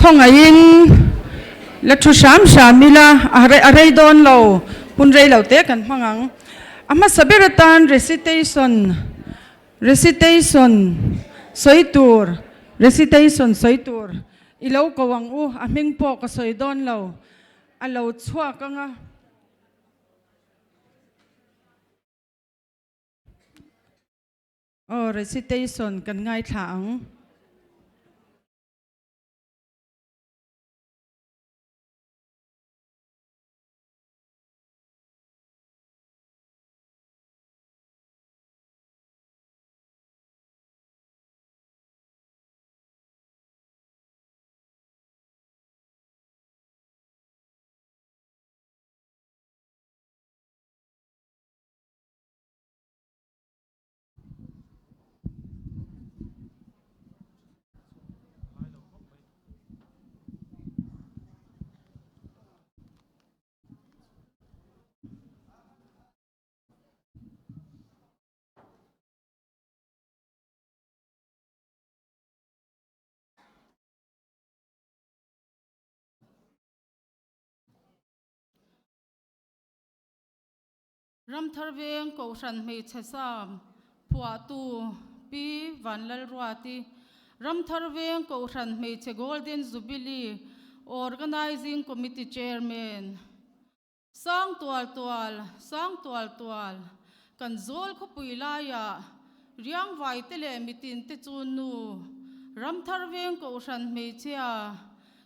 Khawngaihin la thu hram hram ila a rei dawn lo, hun rei lo te kan hmang ang. A hmasa ber atan recitation, recitation sawi tur, recitation sawi tur i lo ko ang u, a hming pawh ka sawi dawn lo, a lo chhuak ang a. Aw recitation kan ngaithla ang. Ramthar veng Kohhran hmeichhe sam phuahtu Pi Vanlalruati, Ramthar veng Kohhran hmeichhe Golden Jubilee Organising Committee Chairman, Sang tual tual, sang tual tual, kan zawl khawpui laiah riangvai te leh mitin te chu nu, Ramthar veng Kohhran hmeichhia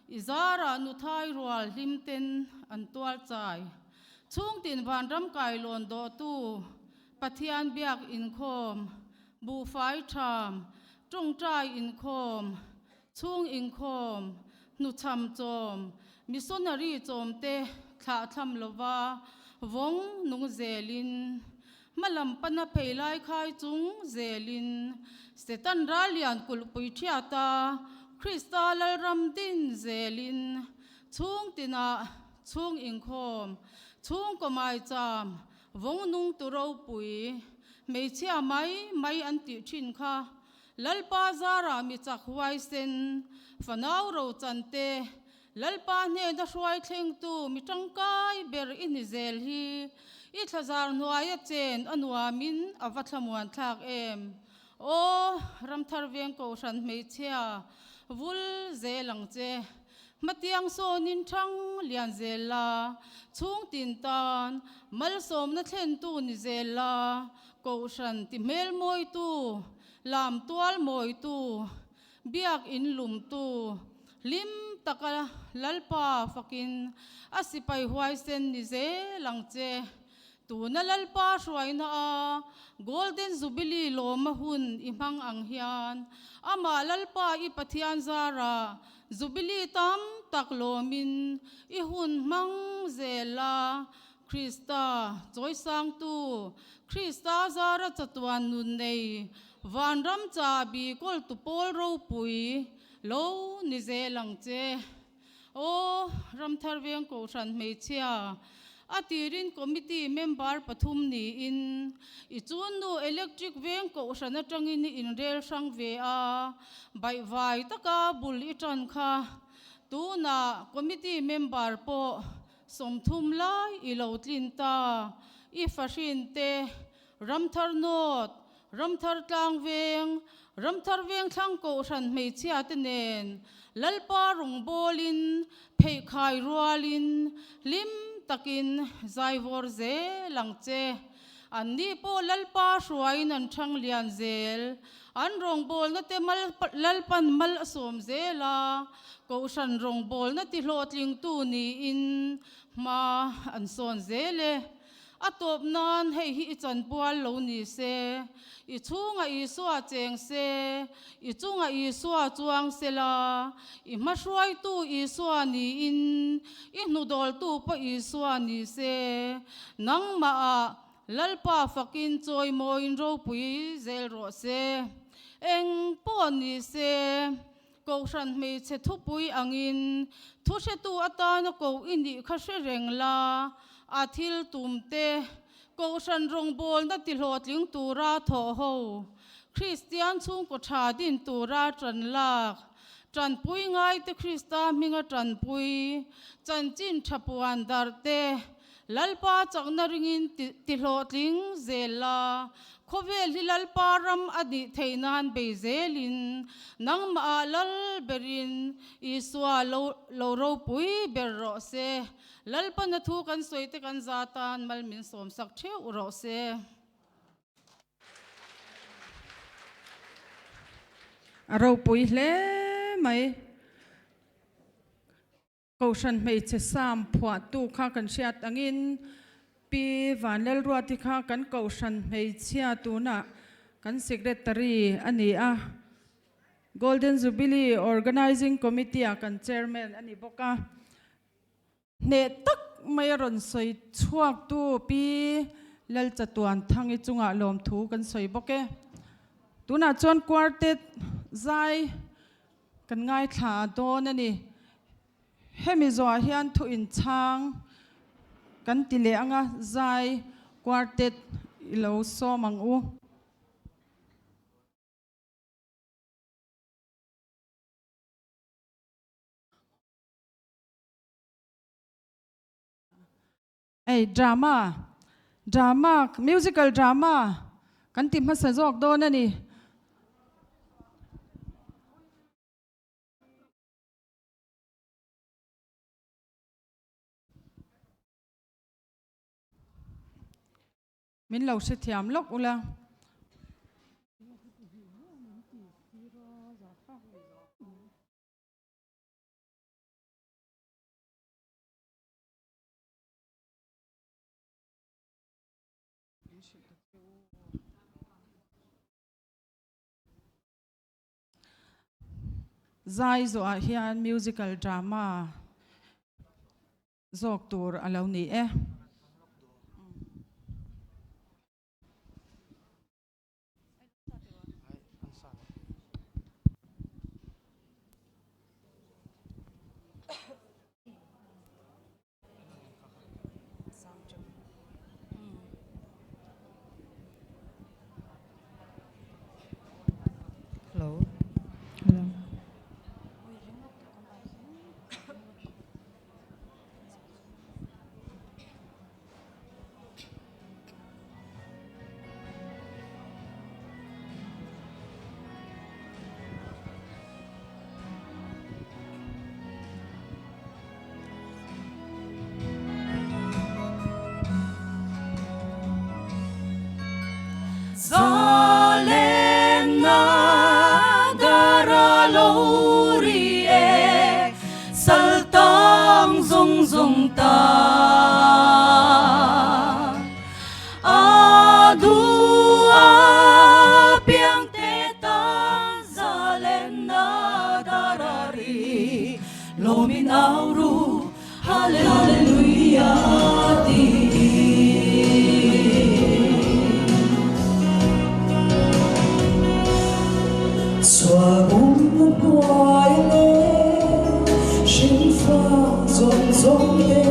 i zarah nuthai rual hlim ten an tual chai. Chhungtin vanram kailawn dawhtu, Pathian biak inkhawm, buhfai ṭham, ṭawngṭai inkhawm, chhung inkhawm, hnuchham chawm, missionary chawmte thlahthlam lova vawng nung zelin, hmalam pana phei lai khai chung zelin, Setan rallian kulhpui ṭhiata Krista Lalram din zelin, chhungtinah Chhung inkhawm, chhungkaw maicham, vawng nung tu ropui, hmeichhia mai mai an tih thin kha, Lalpa zarah mi chak huaisen, fanau rochan te, Lalpa hnena hruai thlengtu mi tangkai ber i ni zel hi, i thlazar hnuaia chen a nuamin a va thlamuan thlak em? Aw, Ramthar veng kohhran hmeichhia, vul zel ang che. Hmatiang sawnin thang lian zel la, chhung tin tan malsawmna thlentu ni zel la, kohhran ti hmel mawitu, lam tual mawitu, biak in lumtu, hlim taka Lalpa fakin a sipai huaisen ni zel ang che. Tuna Lalpa hruaina a Golden Jubilee lawma hun i hmang ang hian amah Lalpa i Pathian zarah Jubilee tam tak lawmin i hun hmang zel a, Krista chawisangtu, Krista zara chatuan nun nei, vanram chahbi kawltu pawl ropui lo ni zel ang che. Aw, Ramthar Veng Kohhran hmeichhia, a tirin committee member pathum niin i chunnu Electric Veng Kohhran atangin i inrel hrang ve a, baihvai taka bul i tan kha. Tunah committee member pawh 30 lai i lo tlin ta, i fahrin te Ramthar North, Ramthar Tlang Veng, Ramthar Veng Thlang Kohhran hmeichhia te nen Lalpa rawngbawlin pheikhai rualin hlim takin zaivawr zel ang che. Anni pawh Lalpa hruaiin an thang lian zel. An rawngbawlna te mal Lalpan mal a sawm zel a, Kohhran rawngbawlna tihlawhtlingtu niin hma an sawn zel e. A tawp nan hei hi i chanpual lo ni se, i chhunga Isua cheng se, i chunga Isua chuang se la, i hmahruaitu Isua niin i hnudawltu pawh Isua ni se, nangmahah Lalpa fakin chawimawiin ropui zel rawh se. Eng pawh ni se, Kohhran hmeichhe thupui angin thuhretu atana koh i nih kha hre reng la, a thil tum te, Kohhran rawngbawlna tihlawhtling tura thawh ho, Kristian chhungkaw tha din tura tan lak, Tanpui ngaite Krista hminga tanpui, chanchin tha puan darh te, Lalpa chakna ringin tihlawhtling zel la, khawvel hi Lalpa ram a nih theih nan bei zelin nangmah ah lal berin Isua lo lo ropui ber rawh se. Lalpana thu kan sawi te kan za tan mal min sawmsak theuh rawh se. A ropui hle mai. Kohhran hmeichhe sam phuahtu kha kan hriat angin Pi Vanlalruati kha kan kohhran hmeichhia tunah kan secretary a ni a. Golden Jubilee Organising Committee-ah kan chairman a ni bawk a. Hneh tak mai a rawn sawi chhuaktu Pi Lalchatuanthangi chungah lawmthu kan sawi bawk e. Tunah chuan quartet zai kan ngaithla dawn a ni. Hemi zawhah hian thu inchhang kan ti leh anga zai quartet i lo sawm ang u. Ei drama, drama, musical drama kan ti hmasa zawk dawn a ni. Min lo hrethiam lawk ula. Zai zawhah hian musical drama zawk tur a lo ni e. Hello. Zalenna dara lo ri e, saltang zung zung ta. A du a piang te tan zalenna dara ri, lawmin au ru Hallelujah tiin. Chhuah um na hnuai le hringfa zawng zawng te.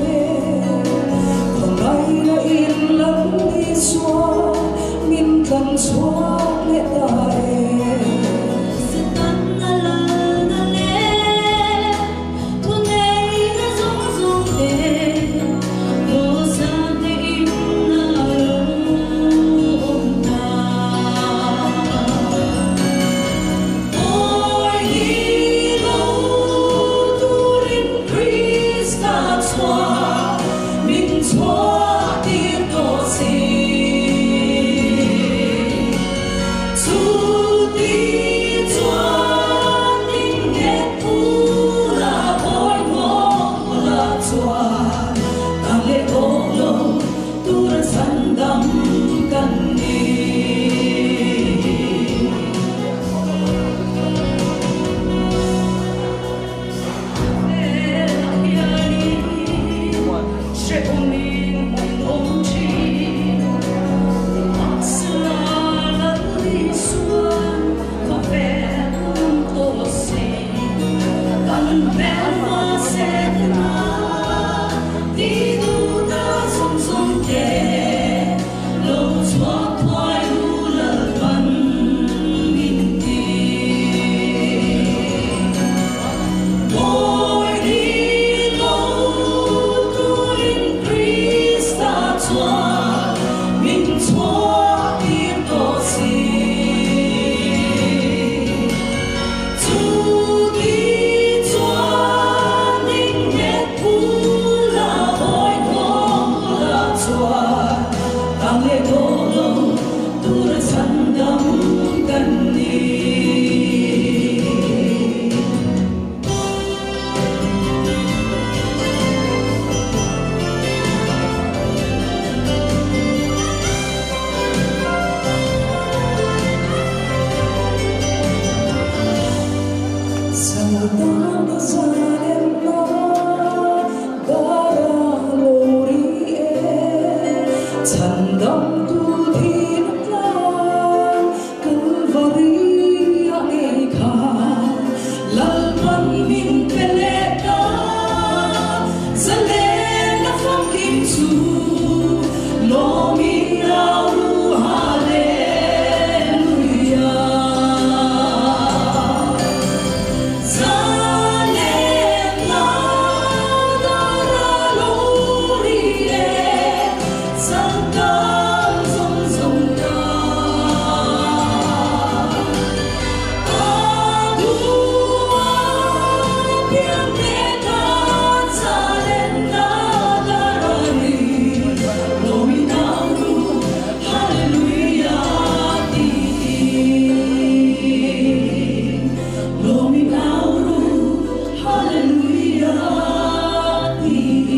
Chhandamtu thihna tlang Kalvari a ngei khan Lalpan min pe leh ta. Zalen a famkim chu lawmin au ru Hallelujah. Zalen na dar a lo ri e, changkang zawng zawng ta. A duh a piang te tan zalen na dar a ri, lawmin au ru Hallelujah tiin. Lawmin au ru Hallelujah tiin.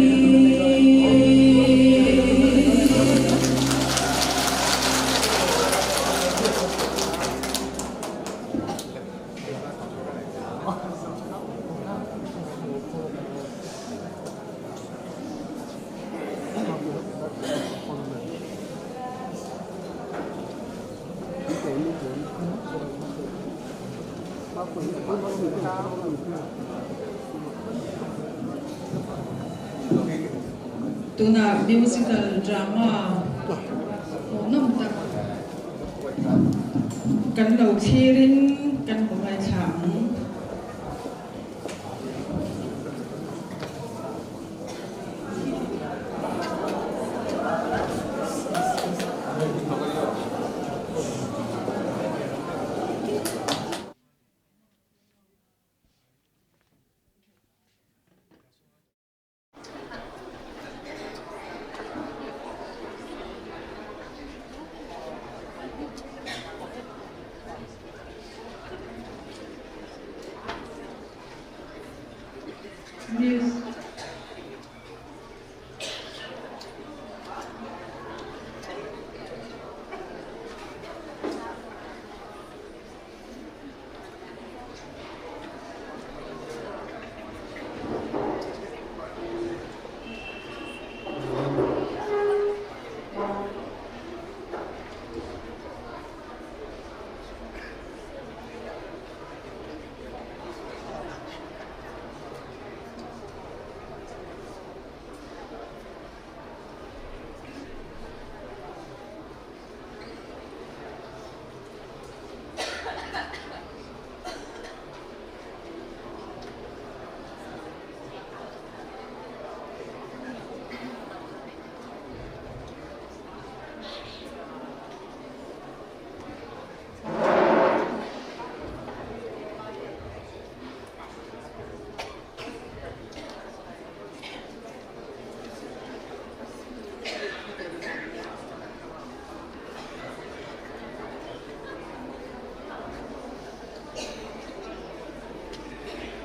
Tunah musical drama hmuhnawm tak kan lo thlirin kan hmu ngaithla ang. News.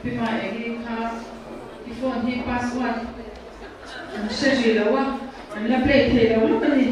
Pi Maengi kha i phone hi password an hre rih lo a, an la play thei lo lawk a ni.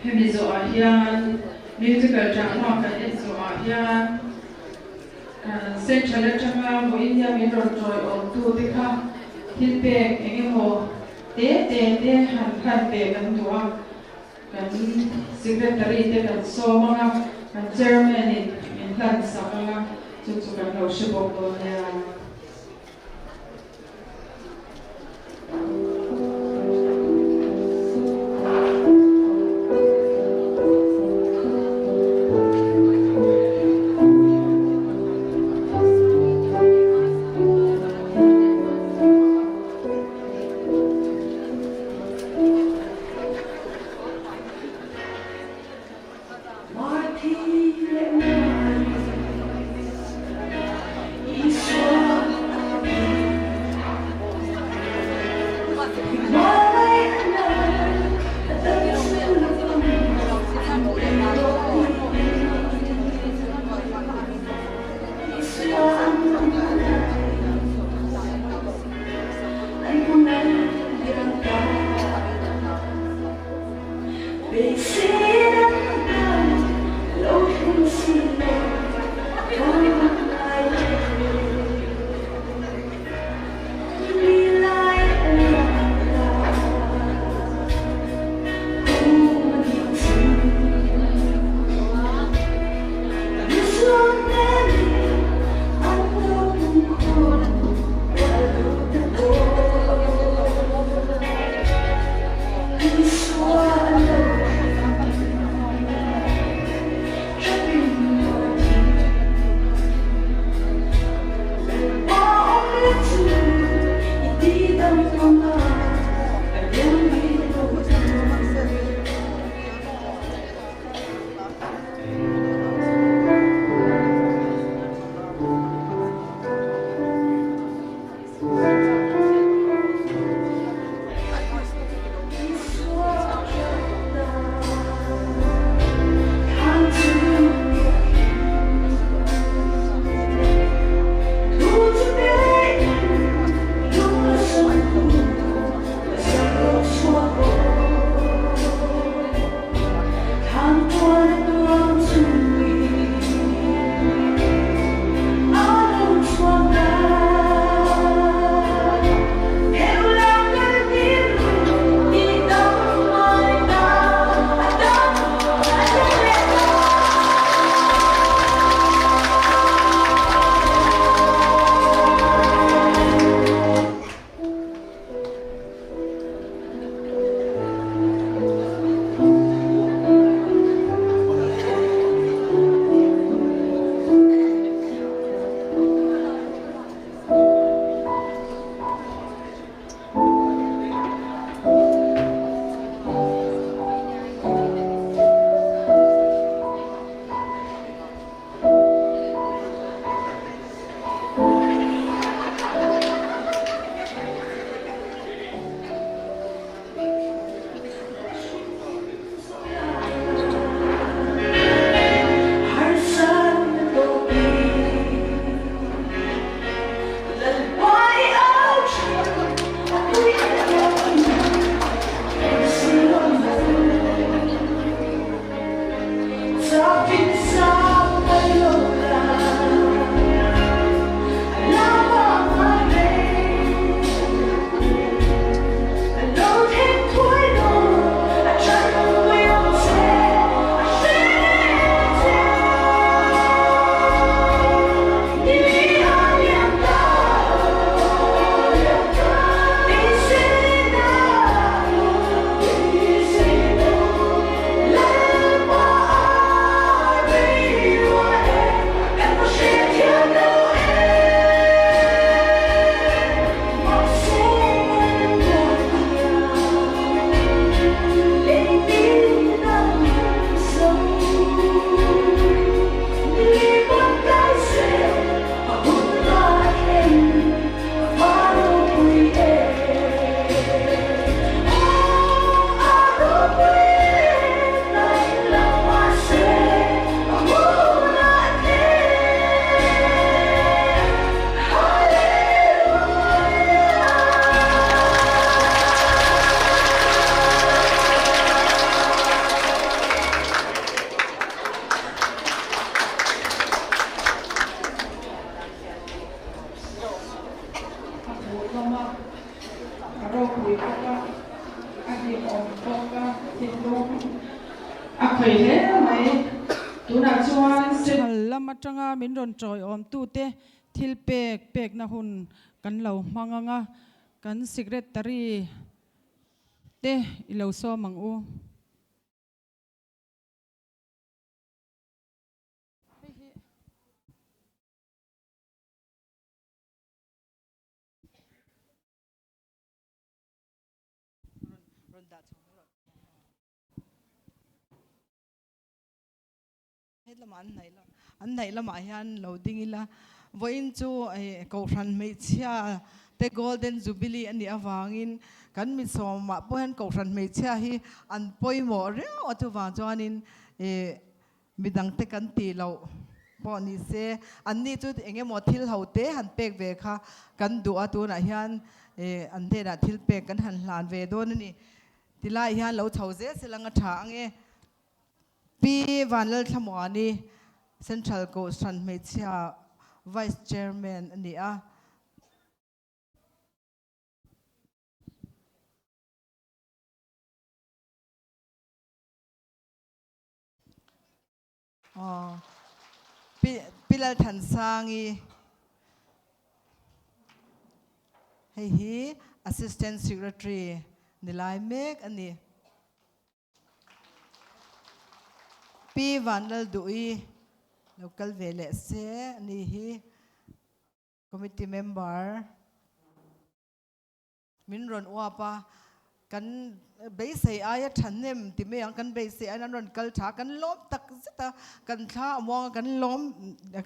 Hemi zawhah hian musical drama kan en zawhah hian Central atanga vawiin hian min rawn tawiawmtu te kha thil pek eng emaw te te te han hlan ve kan duh a, kan Secretary te kan sawm ang a, kan Chairman in min hlan sak ang a, chu chu kan lo hre bawk dawn nia. Marthi leh Mari. thei hle mai. Tunah chuan Central lam atanga min rawn tawiawmtute thil pek pekna hun kan lo hmang ang a, kan Secretary te i lo sawm ang u. An hnaih lamah hian lo ding ila, vawiin chu Kohhran hmeichhia te Golden Jubilee a nih avangin kan misawmah pawh hian Kohhran hmeichhia hi an pawimawh riau a, chuvang chuanin Midangte kan tih loh pawh ni se, anni chu eng emaw thil ho te han pek ve kha kan duh a, tunah hian an hnenah thil pek kan han hlan ve dawn a ni. Tilai hian lo chho zel se lang a tha ang e. Pi Vanlalthlamuani, Central Kohhran Hmeichhia Vice Chairman a ni a. Aw Pi Pi Lalthansangi hei hi Assistant Secretary ni lai mek a ni. Pi Vanlalduhi lo kal ve leh se a ni hi Committee Member. Min rawn uap a, kan beisei aia thahnem ti mai ang, kan beisei aiin an rawn kal tha a, kan lawm tak zet a, kan thla a muang a, kan lawm,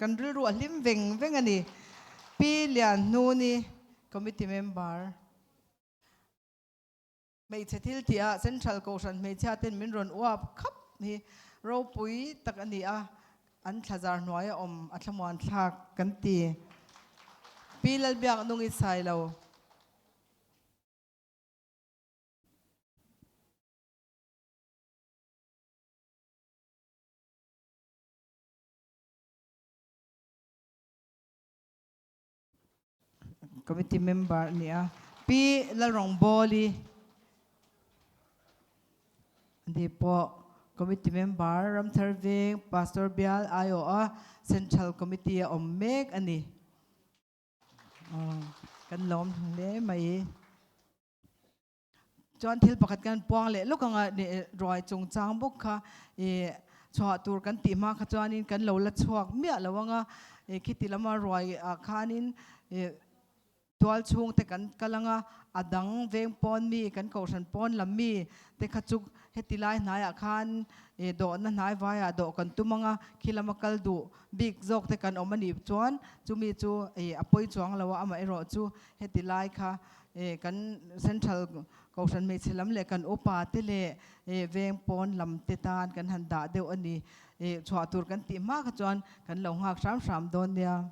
kan rilru a hlim veng veng a ni. Pi Lianhnuni, Committee Member, Hmeichhe thil tih ah Central Kohhran hmeichhia ten min rawn uap khap hi ropui tak a ni a, an thlazar hnuaia awm a thlamuan thlak kan ti. Pi Lalbiak nung i sai lo. Committee member a ni a. Pi Lalrawngbawli ni pawh Committee member Ramthar Veng Pastor Bial aiawha Central Committee a awm mek a ni. Kan lawm hle mai. Chuan thil pakhat kan puang leh lawk anga ruai chungchang bawk kha ih chhuah tur kan tih hma kha chuanin kan lo la chhuak miah lo anga ih khiti lama ruai ah khanin ih tual chhung te kan kal anga a dang veng pawn mi kan kohhran pawn lam mi te kha chu heti lai hnaiah khan ih dawhna hnai vaiah dawh kan tum anga khi lama kal duh bik zawk te kan awm a nih chuan chumi chu ih a pawi chuang lo a amaherawh chu heti lai kha Eh kan Central Kohhran hmeichhe lam leh kan upa te leh eh veng pawn lam te tan kan han dah deuh a ni. Eh chhuah tur kan tih hma kha chuan kan lo nghak hram hram dawn nia.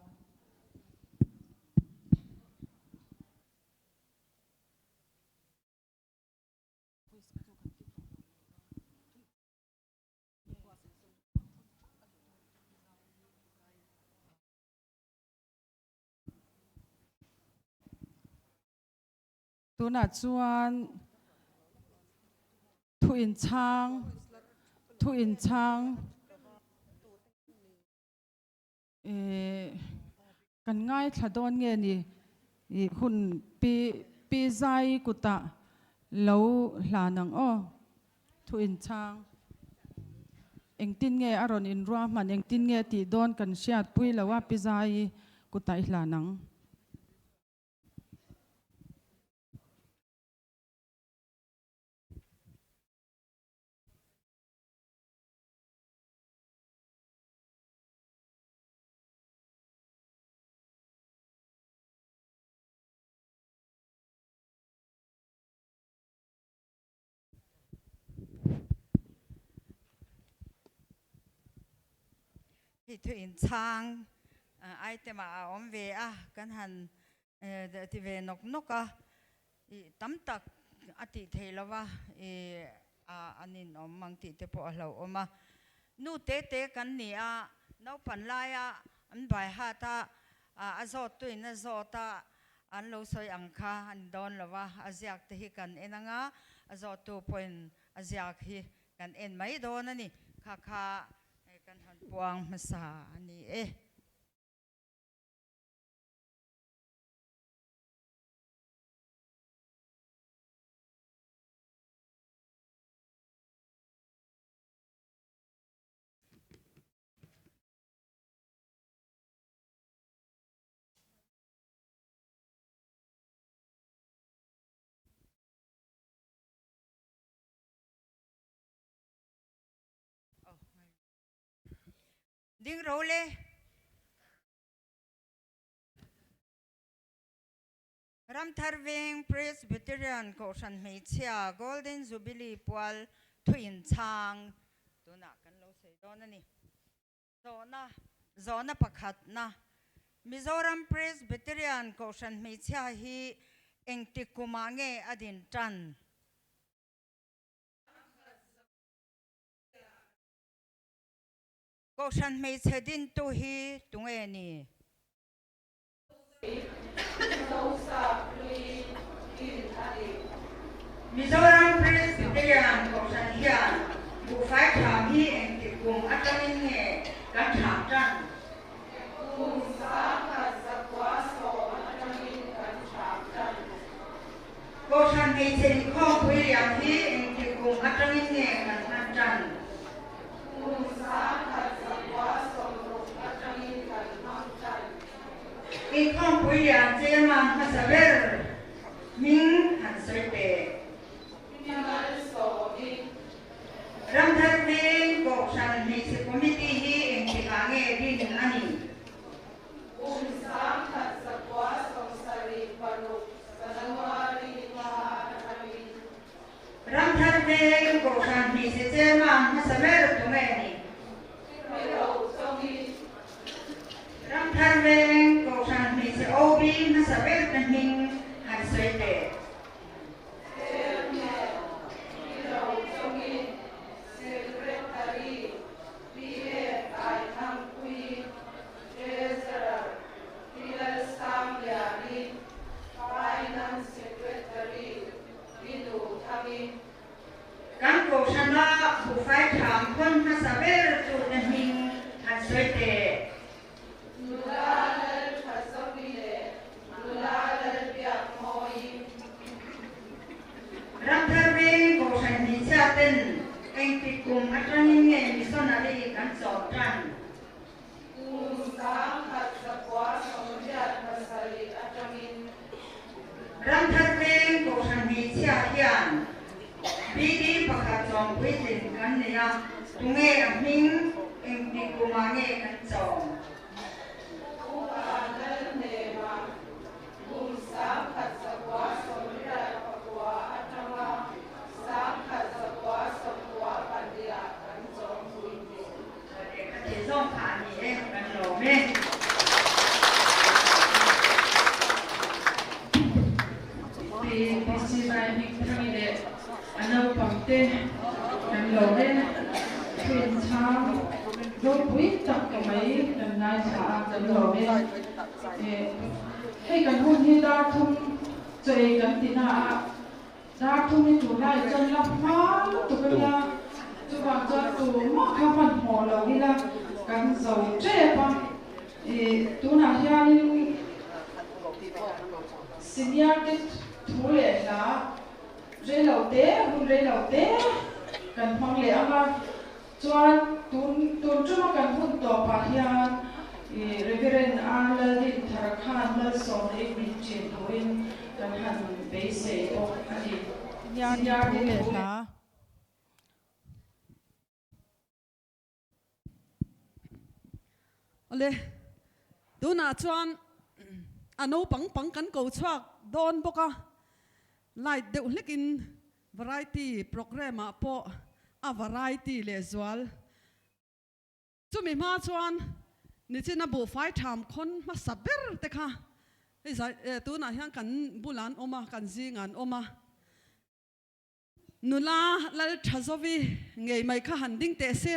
Tunah chuan thu inchhang, thu inchhang eh kan ngaithla dawn nge ni ih hun pi pi zai kutah lo hlan ang aw thu inchhang. Engtin nge a rawn inruahman, engtin nge tih dawn kan hriatpui lo a pi zai kutah i hlan ang. Hei thu inchhang item ah a awm ve a, kan han ti ve nawk nawk a, ih tam tak a tih theih lo va, ih an inawm ang tih te pawh a hlauhawm a. Nu te te kan ni a, naupan laia an bai hat a, a zawt tuin a zawt a, an lo sawi ang kha a ni dawn lo va, a ziak te hi kan en ang a, a zawttu pawhin a ziak hi kan en mai dawn a ni. Kha kha kan han puang hmasa a ni e. Ding ro le. Ramthar Veng Presbyterian Kohhran Hmeichhia Golden Jubilee pual thuin chhang tunah kan lo sawi dawn a ni. Zawhna, Zawhna pakhatna, Mizoram Presbyterian Kohhran Hmeichhia hi engtik kumah nge a din tan? Kohhran hmeichhe dintu hi tunge ni? Mizoram Presbyterian Kohhran hian buhfai thlam hi engtik kum atangin nge kan thlam tan? Kohhran hmeichhe inkhawmpui liam hi engtik kum atangin nge kan hman tan? Inkhawmpui lian chairman hmasa ber hming han sawi teh. Ramthar Veng Kohhran Hmeichhe Committee hi engtikah nge din a ni? Ramthar Veng Kohhran Hmeichhe Chairman hmasa ber tunge ni? Ramthar Veng Kohhran Hmeichhe OB hmasa ber te hming han sawi teh. Kan Kohhrana buhfai tham khawn hmasa ber tute hming han sawi teh. Ramthar Veng Kohhran hmeichhia ten engtik kum atangin nge missionary kan chawm tan? Ramthar Veng Kohhran hmeichhia hian BD pakhat chawm puitlin kan nei a, tunge a hming, engtik kumah nge kan chawm? Ka thei zawng kha a ni e, kan lawm e. Pi PC Vai Hming Thangi leh a naupang te kan lawm e. Thuin chhang ropui tak mai kan ngaithla a, kan lawm e. Hei kan hun hi dar thum chaw ei kan ti na a. Dar thum hi tunlai chuan la hma lutuk a nia, chuvang chuan tumah kha hmanhmawh lo ila kan zo tep a, ih tunah hianin senior te thu leh hla reilo te hun reilo te kan hmang leh ang a, chuan tun tun tuma kan hun tawpah hian ih Reverend R Laldinthara khan Malsawmna in min chin turin kan han beisei bawk a ni. Senior te thu leh. Awle, tunah chuan a naupang pang kan ko chhuak dawn bawk a, light deuh hlekin variety programme ah pawh a variety lehzual. Chumi hma chuan nichina buhfai tham khawn hmasa ber te kha hei zai tunah hian kan bulah an awm a, kan zingah an awm a. Nula lal tha zovi ngei mai kha han ding teh se.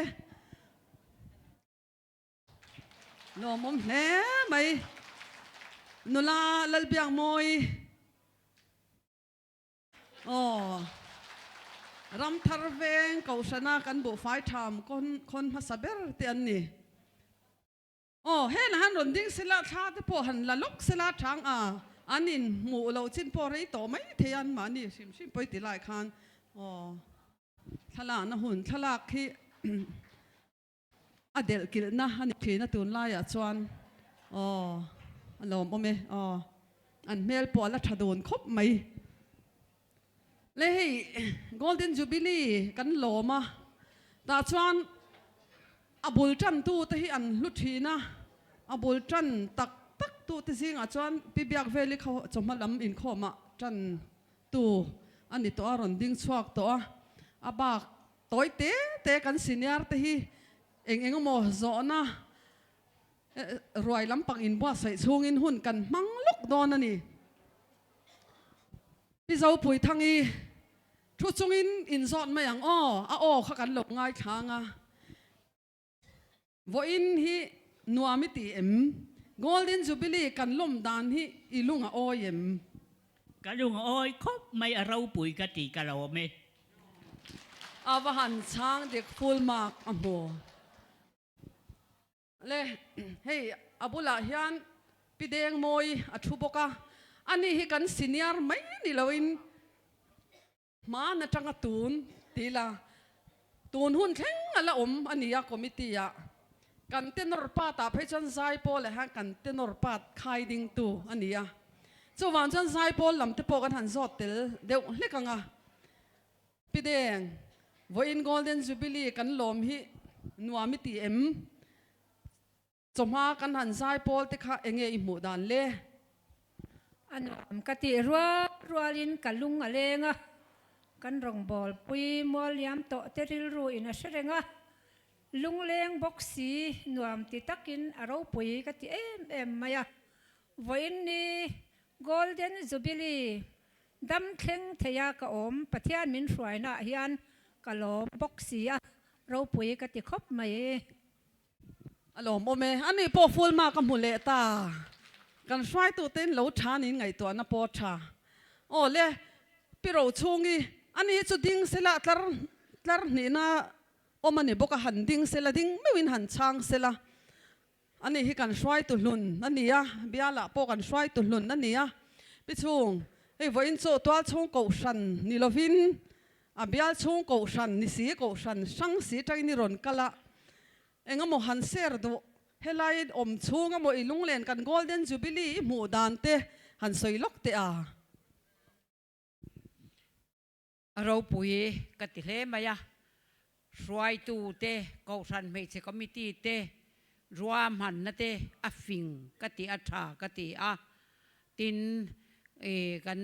Lawmawm hle mai. Nula Lalbiakmawi. Aw. Ramthar veng Kohhrana kan buhfai tham khawn hmasa ber te an ni. Aw, heng han rawn ding sela thla te pawh han la lawk sela chang a, an in hmuh loh chin pawh rei tawh mai thei a, mahni hrim hrim pawi ti lai khan aw thlalakna hun thlalak hi a delh kilhna a ni thin a tunlaiah chuan aw a lawmawm e aw an hmel pawh a la tha dun khawp mai. Le hei Golden Jubilee kan lawm a, tah chuan a bul tan tu te hi an hlu thin a, a bul tan tak tak tu te zingah chuan Pi Biakveli kha chawhma lam inkhawmah tan tu a ni tawh a, rawn ding chhuak tawh a, a bak tawi te te kan senior te hi eng eng emaw zawhna ruai lampang inbuatsaih chhungin hun kan hmang lawk dawn a ni. Pi Zopui Thangi, Thu chungin inzawt mai ang aw, a aw kha kan lo ngaithla ang a. Vawiin hi nuam i ti em? Golden Jubilee kan lawm dan hi i lung a awi em? Ka lung a awi khawp mai, a ropui ka ti ka lawm e. A va han chhang dik full mark a hmu. Le, hei a bulah hian Pi Dengmawi a thu bawk a, ani hi kan senior mai ni loin hman atanga tun ti ila tun hun thleng a la awm a ni a committee ah. Kan tenor part ah phei chuan Zaipawl ah hian kan tenor part khai dingtu a ni a, chuvang chuan Zaipawl lam te pawh kan han zawt tel deuh hlek ang a. Pi Deng, vawiin Golden Jubilee kan lawm hi nuam i ti em? Chawhma kan han zai pawl te kha enge i hmuh dan le? A nuam ka tih rual rualin ka lung a leng a, kan rawngbawlpui mual liam tawh te rilru in a hre reng a, lungleng bawk si nuam ti takin a ropui ka ti em em mai a, vawiin ni Golden Jubilee Dam thleng theia ka awm, Pathian min hruainaah hian ka lawm bawk si a, ropui ka ti khawp mai. A lawmawm e, ani pawh full mark a hmu leh ta. Kan hruaitute in lo tha niin ngaihtuahna pawh a tha. Aw le, Pi Rochhungi, ani hi chu ding sela tlar tlar hnihna awm a ni bawk a, han ding sela ding meuhin han chhang sela. Ani hi kan hruaitu hlun a ni a, bialah pawh kan hruaitu hlun a ni a. Pi chhung, hei vawiin chu tual chhung kohhran ni lovin a bial chhung kohhran ni si, kohhran hrang si tangin i rawn kal a, engemaw han share duh, helai awm chhung emaw i lunglen kan Golden Jubilee i hmuh dan te han sawi lawk teh a. A ropui ka ti hle mai a, hruaitu te, Kohhran Hmeichhe Committee te ruahmanna te a fing ka ti a, tha ka ti a. Tin, kan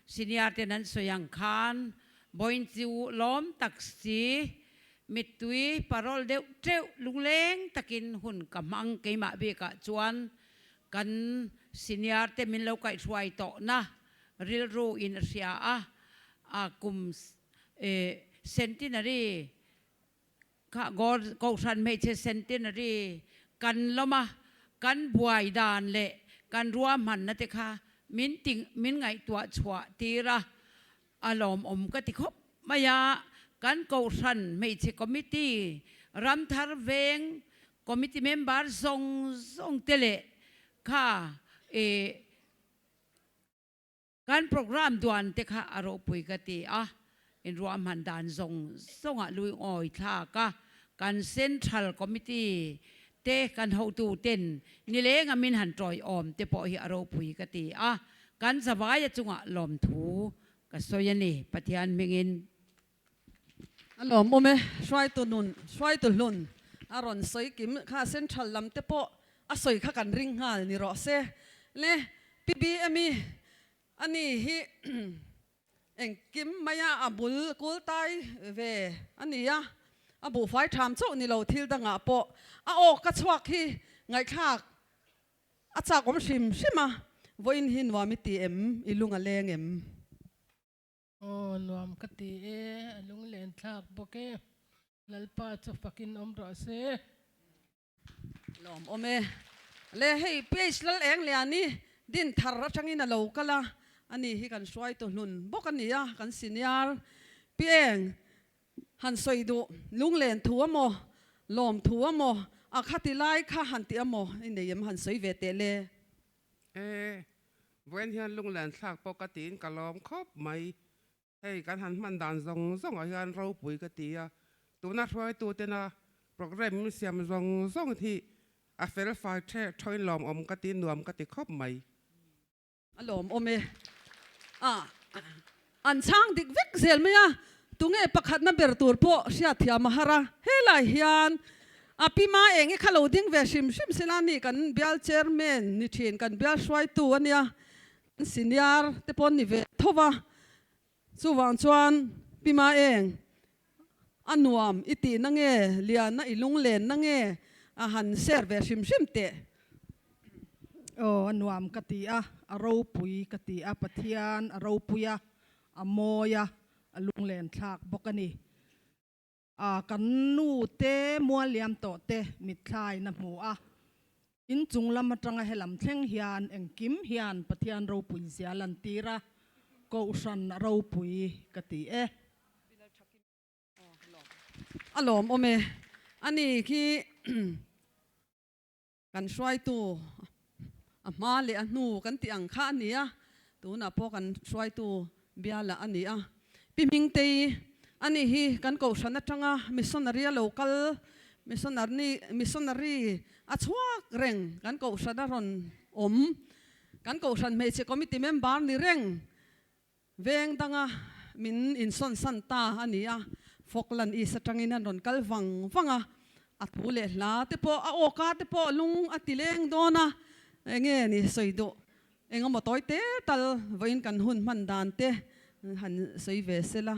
senior ten an sawi ang khan Boin chu lawm tak si, mittui parol deuh teuh lungleng takin hun ka hmang keimah bikah chuan kan senior te min lo kaihhruai tawhna Rilru in a hria a, a kum centenary kha Kohhran hmeichhe centenary kan lawm a, kan buai dan leh kan ruahmanna te kha min ti min ngaihtuah chhuah tir a, a lawmawm ka ti khawp mai a, kan Kohhran hmeichhe committee Ramthar veng committee member zawng zawng te leh kha Kan program duan te kha a ropui ka ti a, inruahman dan zawng zawngah lui ngawi thlak a, kan Central Committee te kan hotu ten nileng a min han tawiawm te pawh hi a ropui ka ti a, kan zavaia chungah lawmthu ka sawi a ni Pathian hmingin. A lawmawm e, hruaitu nun, hruaitu hlun a rawn sawi kim kha Central lam te pawh a sawi kha kan ring nghal ni rawh se. Le PBM i a ni hi engkim maia a bul kul tai ve a ni a, a buhfai tham chauh ni lo thil dangah pawh a aw ka chhuak hi ngaihthlak a chak awm hrim hrim a, vawiin hi nuam i ti em, i lung a leng em? Aw nuam ka ti e, a lunglen thlak bawk e, Lalpa chu fakin awm rawh se. Lawm awm e. Le hei PH Lal Eng Liani din thar atangin a lo kal a, ani hi kan hruaitu hlun bawk a ni a, kan senior. Pi eng han sawi duh lunglen thu a maw, lawm thu a maw, a khati lai kha han ti a maw i nei em han sawi ve teh le. E, vawiin hian lunglen thlak pawh ka tiin ka lawm khawp mai. Hei kan han hman dan zawng zawngah hian ropui ka ti a, tuna hruaitutena programme min siam zawng zawng hi a fel fai ṭheh ṭhawin lawmawm ka ti, nuam ka ti khawp mai. A lawmawm e. A an chhang dik vek zel mai a, tunge pakhatna ber tur pawh hriatthiam a har a, helai hian a pi ma eng i kha lo ding ve hrim hrim sela ni kan bial chairman ni thin kan bial hruaitu a nia, Senior te pawh an ni ve tho va, chuvang chuan Pi Ma Eng, a nuam i tihna nge, liana i lunglenna nge a han share ve hrim hrim teh. Aw, a nuam ka ti a, a ropui ka ti a, Pathian a ropui a, a mawi a, a lunglen thlak bawk a ni. A kan nu te mualliam tawh te mitthlai na hmu a, in chung lam atanga helam thleng hian engkim hian Pathian ropui zia lantir a, Kohhran a ropui ka ti e. A lawmawm e. Ani khi Kan hruaitu a hma leh a hnu kan tih ang kha a ni a, tunah pawh kan hruaitu bialah a ni a. Pi Hmingtei a nih hi kan kohhran atanga missionary a lo kal, missionary missionary a chhuak reng kan kohhran a rawn awm, kan kohhran hmeichhe committee member ni reng Veng danga min insawnsan ta a ni a, Falkland East atangin an rawn kal vang vang a, a thu leh hla te pawh a awka te pawh lung a ti leng dawn a, enge ni sawi duh eng emaw tawi te tal vawiin kan hun hman dan te han sawi ve sela.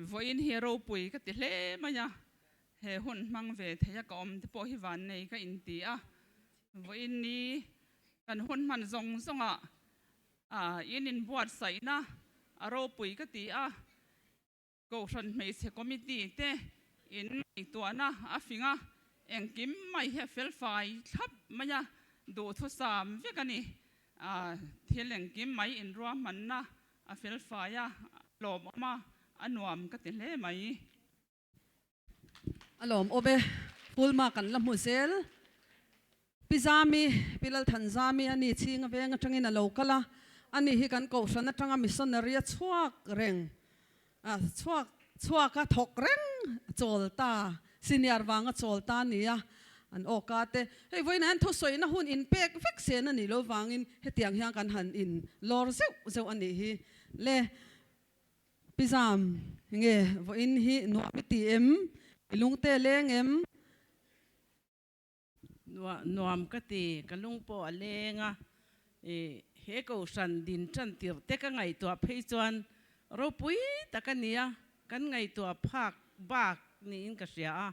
Vawiin hi ropui ka ti hle mai a, he hun hmang ve thei a ka awm te pawh hi vannei ka inti a. Vawiin ni kan hun hman zawng zawngah in inbuatsaihna a ropui ka ti a, Kohhran Hmeichhe Committee te in ngaihtuahna a fing a, engkim mai hi a felfai thlap mai a, duhthusam vek a ni. Thil engkim mai inruahmanna A felfai a, a lawmawm a, a nuam ka ti hle mai. A lawmawm e, Pulma kan la hmu zel. Pi Zami, Pi Lalthanzami a ni chhing a veng atangin a lo kal a, ani hi kan kohhran atanga missionary a chhuak reng, a chhuak chhuak a thawk reng chawl ta, senior vanga chawl ta a ni a, an awka te. Hei vawiinah hian thusawina hun inpek vek sen a nih loh vangin hetiang hian kan han in lawr zeuh zeuh a nih hi le. Pi Zam, nge vawiin hi nuam i ti em? I lungte leng em? Nuam ka ti, ka lung pawh a leng a, i he kohhran din tan tirh te ka ngaihtuah phei chuan ropui tak a nia, kan ngaihtuah phak bak niin ka hria a,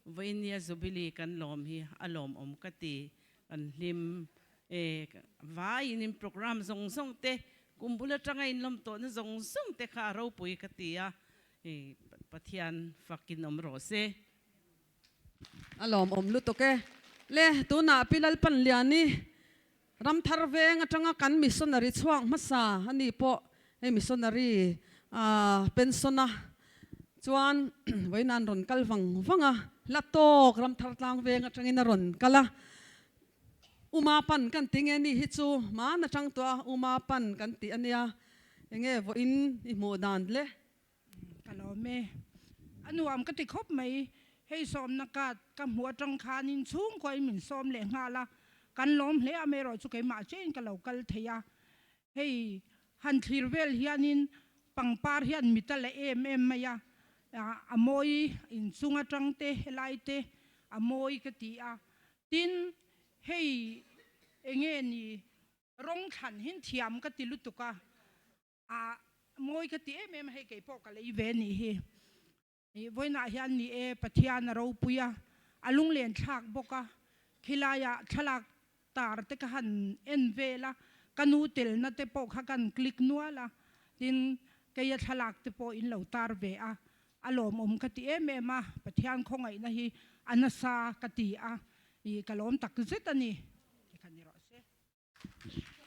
vawinia Jubilee kan lawm hi a lawmawm ka ti, kan hlim e, vaiin in programme zawng zawng te, kum bul atanga inlawm tawhna zawng zawng te kha a ropui ka ti a, i Pathian fakin awm rawh se. A lawmawm lutuk e. Le, tunah Pi Lalpanliani Ramthar veng atanga kan missionary chhuak hmasa a ni pawh hei missionary ah pension a chuan vawiin an rawn kal vang vang a, hla tawk Ramthar tlang veng atangin a rawn kal a. Uma pan kan ti nge ni hi chu hmaan atang tawh a Uma pan kan tih a nia, enge vawiin i hmuh dan le? Ka lawm e. A nuam ka ti khawp mai. Hei sawmna card ka hmuh atang khanin chhungkuain min sawm leh nghal a, kan lawm hle a, amaherawh chu keimah chiahin ka lo kal thei a. Hei han thlir vel hianin pangpar hian mit a la em em mai a, a mawi inchung atang te helai te a mawi ka ti a. Tin, hei enge ni rawng thlan hin thiam ka ti lutuk a. A mawi ka ti em em a, hei kei pawh ka lei ve nih hi. Ih vawiinah hian ni e, Pathian a ropui a, a lunglen thlak bawk a, khilaiah thlalak tar te ka han en vel a, ka nu telna te pawh kha kan click nual a, tin keia thlalak te pawh in lo tar ve a, a lawmawm ka ti em em a, Pathian khawngaihna hi a nasa ka ti a, ih ka lawm tak zet a ni. Tikhan ni rawh se.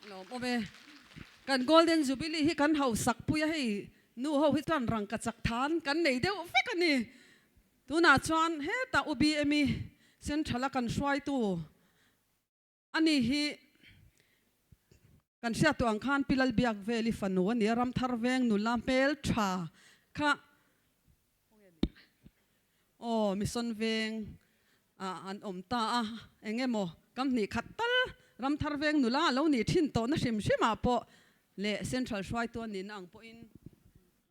Lawm awm e. Kan Golden Jubilee hi kan hausak pui a hei. Nu ho hi chuan rangka chak than kan nei deuh vek a ni. Tunah chuan hetah U BMI Central a kan hruaitu a ni hi kan hriat tawh ang khan Pi Lalbiak Veli fanu a ni a, Ramthar Veng nula hmel tha kha aw Mission Veng ah an awm ta a, eng emaw kam hnih khat tal Ramthar Veng nula a lo nih thin tawhna hrim hrim ah pawh leh Central hruaitu a nihna ang pawhin.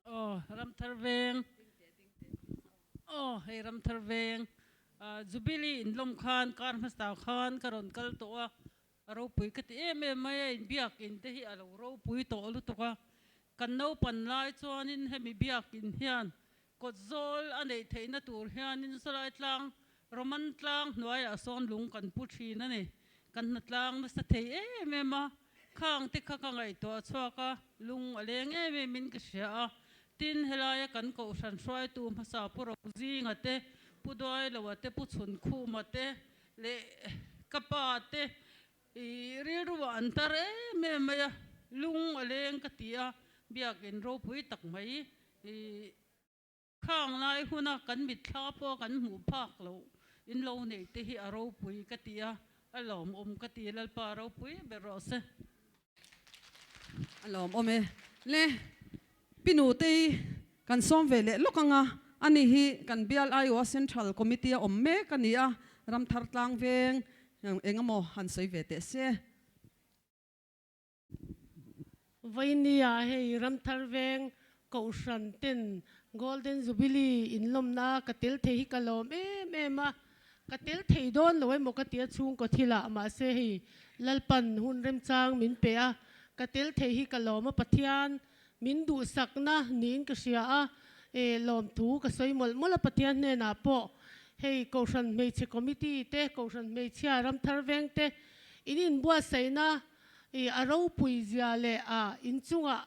Aw Ramthar Veng aw hei Ramthar Veng Jubilee inlawm khan kar hmasa khan ka rawn kal tawh a, A ropui ka ti em em mai a, inbiakin te hi a lo ropui tawh lutuk a, kan naupan lai chuanin hemi biakin hian kawt zawl a neih theihna tur hianin Sawlai tlang, Roman tlang hnuaiah sawn lung kan pu thin a ni. Kan hna tlang nasa thei em em a, khang te kha ka ngaihtuah chhuak a, lung a leng em em in ka hria a, tin helaia kan kohhran hruaitu hmasa Pu Rozinga te, Pu Duailoa te, Pu Chhunkhuma te, Leh ka pa te i rilru ah an tar em em mai a, lung a leng ka ti a, biakin ropui tak mai i khang lai huna kan mitthla pawh kan hmuh phak loh in lo neih te hi a ropui ka ti a, a lawmawm ka ti Lalpa ropui ber rawh se. A lawmawm e. Le Pi Nutei kan sawm ve leh lawk ang a, ani hi kan bial Iowa Central Committee a awm mek a ni a, Ramthar tlang veng eng emaw han sawi ve teh se. Vainia hei Ramthar veng Kohhran ten Golden Jubilee inlawmna ka tel thei hi ka lawm em em a, ka tel thei dawn lo emaw ka ti a chhungkaw thilah mahse hei Lalpan hun remchang min pe a, ka tel thei hi ka lawm a, Pathian min duhsakna niin ka hria a, e lawmthu ka sawi mawlh mawlh a Pathian hnenah pawh hei Kohhran Hmeichhe Committee te, Kohhran Hmeichhia Ramthar Veng te in inbuatsaihna I a ropui zia leh a inchungah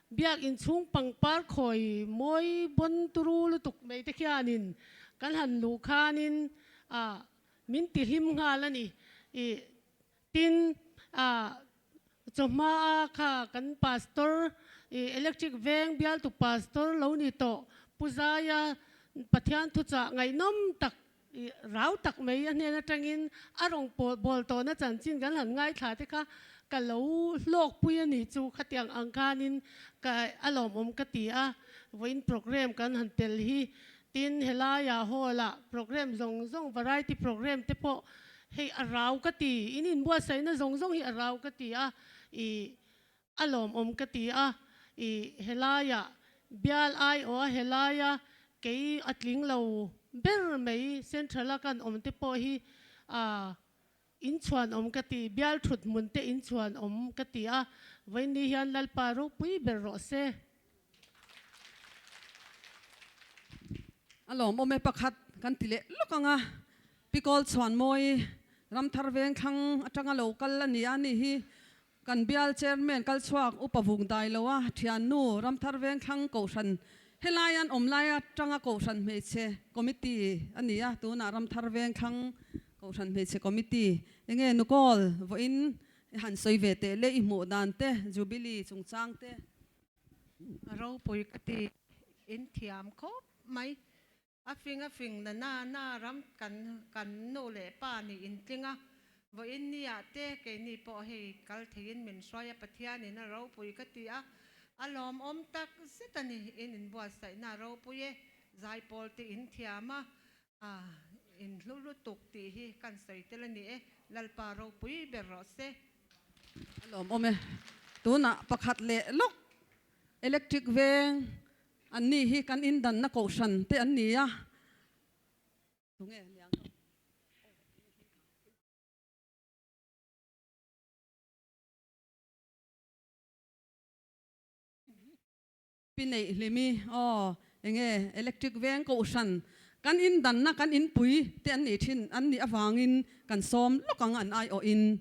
biak inchhung pangpar khawi mawi bawn turu lutuk mai te khianin kan han luh khanin a min ti hlim nghal a ni. I tin a chawhma a kha kan pastor i electric veng bialtu pastor lo ni tawh Pu Zaia Pathian thuchah ngaihnawm tak I rau tak mai a hnen atangin a rawn bawl tawhna chanchin kan han ngaithla te kha ka lo hlawkpui a ni chu khatiang ang khanin ka a lawmawm ka ti a, vawiin program kan han tel hi tin helaiah hall ah program zawng zawng variety program te pawh hei a rau ka ti in inbuatsaihna zawng zawng hi a rau ka ti a i A lawmawm ka ti a, i helaia bial aiawha helaia kei a tling lo ber mai Central a kan awm te pawh hi a inchhuanawm ka ti, bial thut hmun te inchhuanawm ka ti a, vawiin hian Lalpa ropui ber rawh se. A lawmawm e pakhat kan ti leh lawk ang a, Pikawl Chhuanmawi Ramthar Vengthlang atanga lo kal a ni a, ni hi Kan bial chairman kal chhuak Upa Vung dai lo a, thiannu Ramthar Vengthlang Kohhran helai an awm lai atanga Kohhran Hmeichhe Committee a ni a, tunah Ramthar Vengthlang Kohhran Hmeichhe Committee enge Nukawl vawiin i han sawi ve teh le i hmuh dan te Jubilee chungchang te. Ropui ka ti in thiam khawp mai. A fing a fing na na na ram kan kan nu leh pa nih in tling a, vawiin ni ah te keini pawh hei kal theiin min hruai a, Pathianin a ropui ka ti a, a lawmawm tak zet a ni, in inbuatsaihna a ropui e, zaipawl te in thiam a, in hlu lutuk tih hi kan sawi tel a ni e, Lalpa ropui ber rawh se. A lawmawm e, tunah pakhat leh lawk electric veng An ni hi kan indanna kohhran te an ni a, tunge niang lo. Pi neih hlimi aw enge electric veng kohhran kan indanna kan inpui te an nih thin an nih avangin kan sawm lawk ang an aiawhin.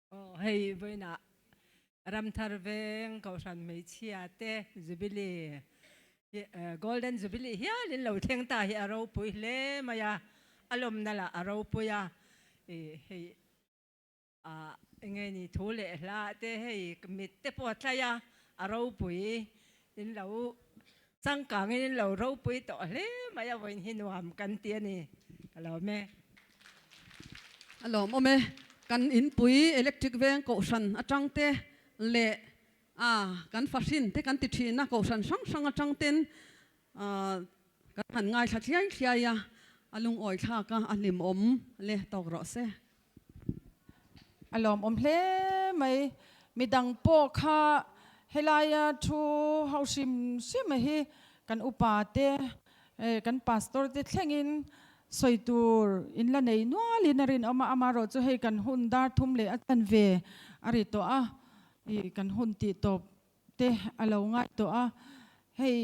Aw hei vawiinah Ramthar veng Kohhran hmeichhia te Jubilee Golden Jubilee hialin lo thleng ta hi a ropui hle mai a, a lawmna lah a ropui a. I hei ah enge ni thu leh hla te hei mit te pawh a tlai a, a ropui in lo changkangin in lo ropui tawh hle mai a vawiin hi nuam kan ti a ni ka lawm e. A lawmawm e, kan inpui electric veng kohhran atang te leh a kan fahrin te kan ti thin a, kohhran hrang hrang atang ten Kan han ngaithla thliai thliai a, a lungawi thlak a, a hlimawm le tawk rawh se. A lawmawm hle mai. Midang pawh kha helaia thu ho hrim hrim a hi kan upa te, kan pastor te thlengin sawi tur in la nei nualin a rinawm a, amaherawh chu hei kan hun dar thum leh a chanve a ri tawh a, kan hun tih tawp te a lo ngai tawh a, hei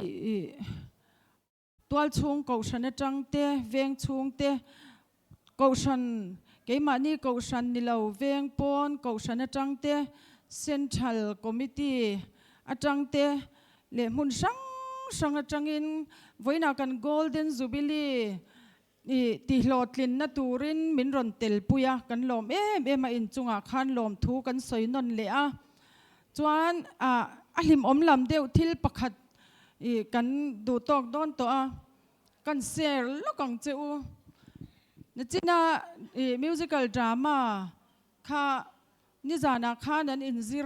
tualchhung kohhran atang te, veng chhung te, kohhran keimahni kohhran ni lo veng pawn kohhran atang te, Central Committee atang te leh hmun hrang hrang atangin vawiinah kan Golden Jubilee I tihlawhtlinna turin min rawn telpui a, kan lawm em em a, inchungah khan lawmthu kan sawi nawn leh a. Chuan a hlimawm lam deuh thil pakhat i kan duh tawk dawn tawh a, kan share lawk ang che u. Nichina i musical drama kha nizanah khan an inzir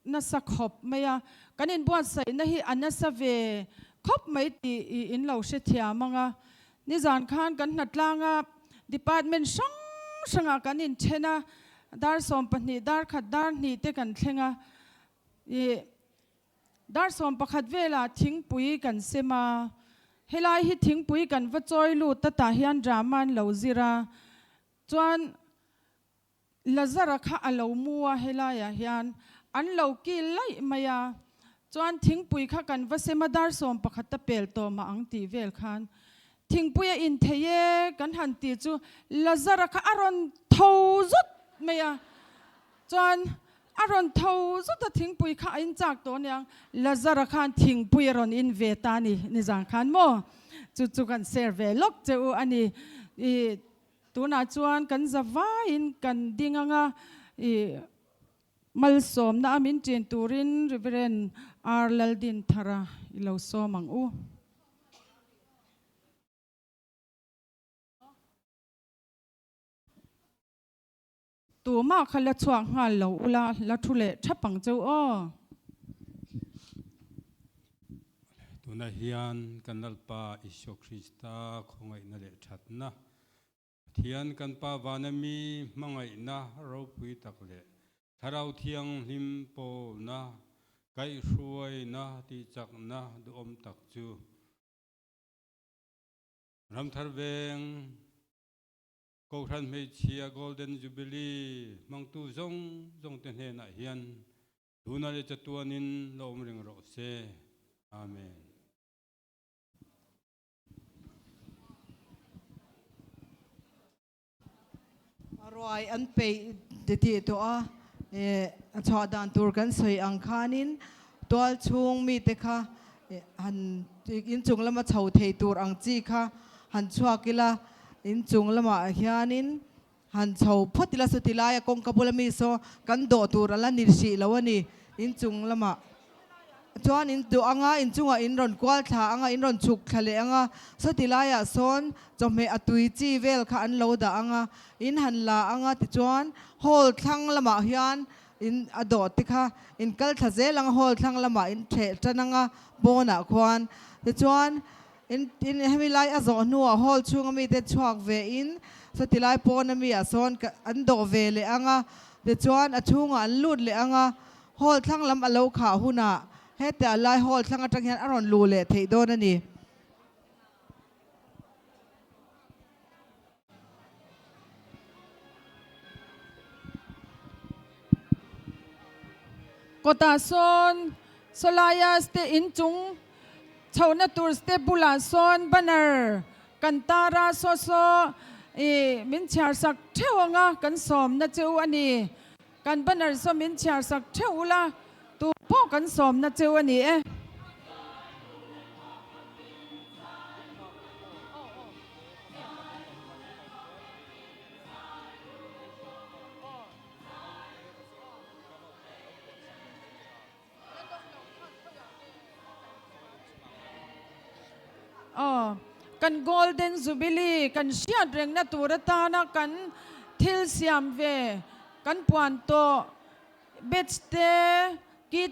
nasa khawp mai a, kan inbuatsaihna hi a nasa ve khawp mai tih i in lo hrethiam ang a. Nizan khan kan hnatlanga department hrang hrangah kan inthen a, dar 12, dar khat, dar hnih te kan thleng a, i dar 11 velah thingpui kan sem a, helai hi thingpui kan va chawi lut ta tah hian drama an lo zir a, chuan Lazara kha a lo mu a, helaiah hian an lo kil laih mai a, chuan thingpui kha kan va sem a, dar 11 a pel tawh mah ang tih vel khan thingpui a in thei e kan han ti chu Lazara kha a rawn tho zut mai a, chuan a rawn tho zut a thingpui kha a in chak tawh aniang, Lazara khan thingpui a rawn in ve ta a ni, nizan khan maw chu chu kan share ve lawk che u a ni. I Tunah chuan kan za vaiin kan ding anga i malsawmna a min ṭin turin Reverend R. Laldinthara i lo sawm ang u. Tumah kha la chhuak nghal lo ula, la thu leh thap ang cheu aw. Tunah hian kan Lalpa Isua Krista khawngaihna leh thatna, Pathian kan Pa vana mi hmangaihna ropui tak leh Thlarau Thianghlim pawlna, kaihhruaina tihchakna duhawm tak chu Ramthar Veng, Kohhran hmeichhia Golden Jubilee hmangtu zawng zawngte hnenah hian tuna leh chatuanin la awm reng rawh se. Amen. Ruai an peih titih tawh a, a chhuah dan tur kan sawi ang khanin tual chhung mite kha han inchung lama chho thei tur ang chi kha han chhuak ila, inchung lamah hianin han chho phawt ila chuti laia kawngka bula mi saw kan dawh tur a la ni hrih lo a ni. Inchung lamah chuan in duh anga inchungah in rawn kual thla anga in rawn chhuk thla leh anga sawti laiah sawn chawhmeh a tui chi vel kha an lo dah anga in han la anga tichuan hall thlang lamah hian In a dawh te kha in kal thla zel ang a, hall thlang lamah in theh tan ang a, pawnah khuan. Tichuan, in in hemi lai a zawh hnuah hall chhunga mite chhuak ve in sawti lai pawna mi ah sawn an dawh ve leh ang a, tichuan a chhungah an lut leh ang a, hall thlang lam a lo khah hunah hetiah lai hall thlang atang hian a rawn luh leh theih dawn a ni. Kawtah sawn sawlaia ste inchung chhohna tur step bulah sawn banner kan tar a, saw saw ih min chhiar sak theuh ang a, kan sawmna che u a ni. Kan banner saw min chhiar sak theuh ula, tu pawh kan sawmna cheu a ni e. kan Golden Jubilee kan hriat rengna tur atana kan thil siam ve kan puan tawh batch te.